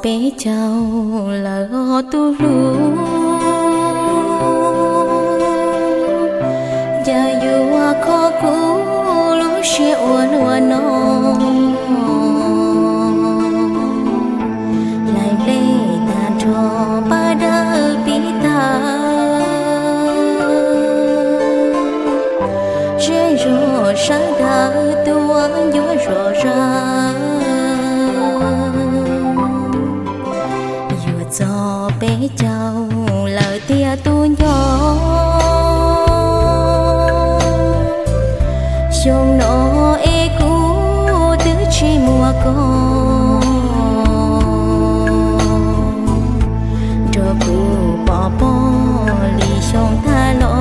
Peb caug lawm os tus hlub, cas yuav kho kuv lub siab ua luaj no. Hlais nplej tag nrho paj dawb pib tag, zej zog sawv daws tuaj ncuav zom zaws. Yuav txog peb caug lawm tiag tus nco, xyoo no es kuv twb tsis muaj koj, nrog kuv pov pob li xyoo tag los,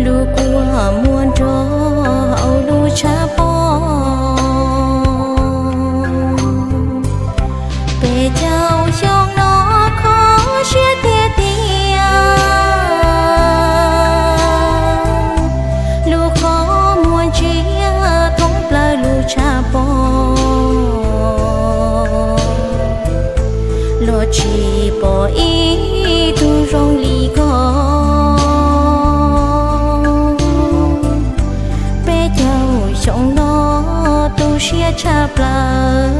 lub kua muag nrog hauv lub tshav pob. Peb caug xyoo no kho siab tiag tiag, lub qhov muag ntsiag thoob plaws lub tshav pob, los tsis pom ib tug zoo li koj. Peb caug xyoo no tu siab tshaj plaws.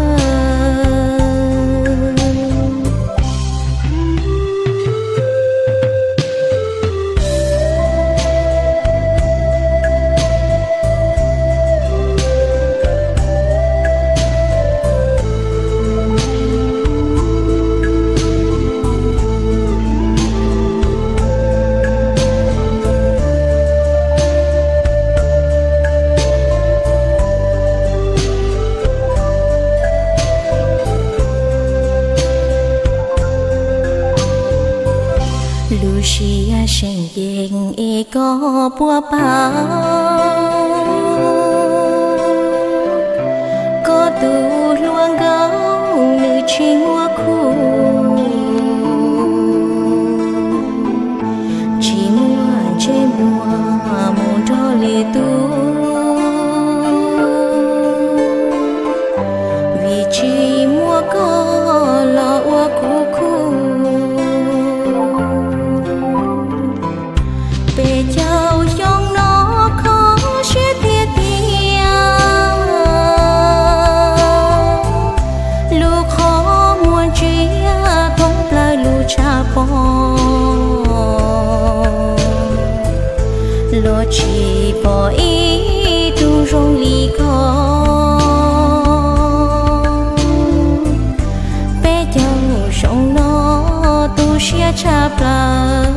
Lub siab seem yeej es koj puas paub, koj tus hluas nkauj nws tsis muaj khub, tsis muaj ntsej muag mus nrog lwm tus, vim tsis muaj koj los ua kuv khub. Peb caug xyoo no kho siab tiag tiag, lub qhov muag ntsiag thoob plaws lub tshav pob, los tsis pom ib tug zoo li koj. Peb caug xyoo no tu siab tshaj plaws.